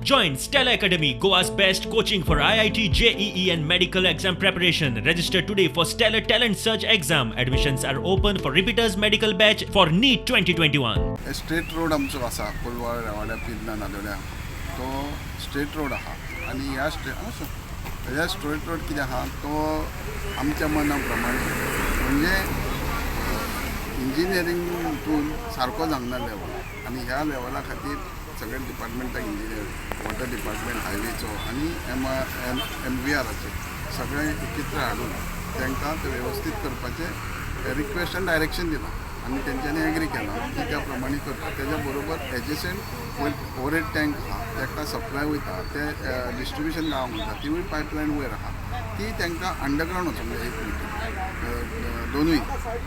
Join Stellar Academy, Goa's best coaching for IIT, JEE, and medical exam preparation. Register today for Stellar Talent Search exam. Admissions are open for repeaters medical batch for NEET 2021. Straight road आमचो आसा कोलवाळ, रेवाड्या, पिर्ना, नादोड्या, तो straight road आहा. आनी ह्या straight road कितें आहा, तो आमच्या मना प्रमाणे, म्हणजे इंजिनियरींग हितून सारको जावंक ना लेवल. आनी ह्या लेवला खातीर सगळे डिपार्टमेंटाक, इंजिनियर, वॉटर डिपार्टमेंट, हायवेचो आनी एम एम एम व्ही आराचो, सगळे एकत्र हाडून तांकां ते वेवस्थीत करपाचें रिक्वेस्ट आनी डायरेक्शन दिलां आनी तेंच्यांनी एग्री केलां की त्या प्रमाणे करता. तेज्या बरोबर एडजसंट वयर ओवरहेड टँक आहा, ताका सप्लाय वयता, ते डिस्ट्रिब्युशन गांवांक वयता, तिवूय पायपलायन वयर आहा. ती तांकां अंडरग्रावंड वचूंक जाय, एक मिटर दोनूय.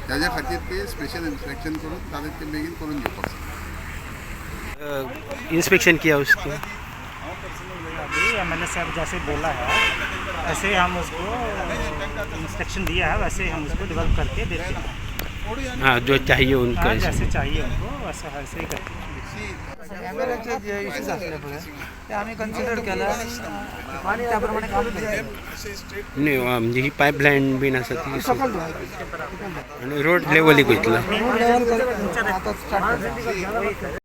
तेज्या खातीर ते स्पेशल इन्स्पेक्शन करून जाल्यार ते बेगीन करून घेवपाक जाय. इंस्पेक्शन किया उसको? अभी एमएलए साहब जैसे बोला है, ऐसे हम उसको इंस्ट्रक्शन दिया है, वैसे हम उसको डेवलप करके देते हैं. हाँ, जो चाहिए उनको. हाँ, जैसे चाहिए उनको वैसा वैसे ही करके. एमएलएचे जे इश्यूज असले पळय, ते आमी कन्सिडर केले आनी त्या प्रमाणे काम केलें. नाही, म्हणजे ही पायपलायन बीन आसा ती सकयल. आनी रोड लेवलीक वयतलो? रोड लेवल आतां स्टार्ट.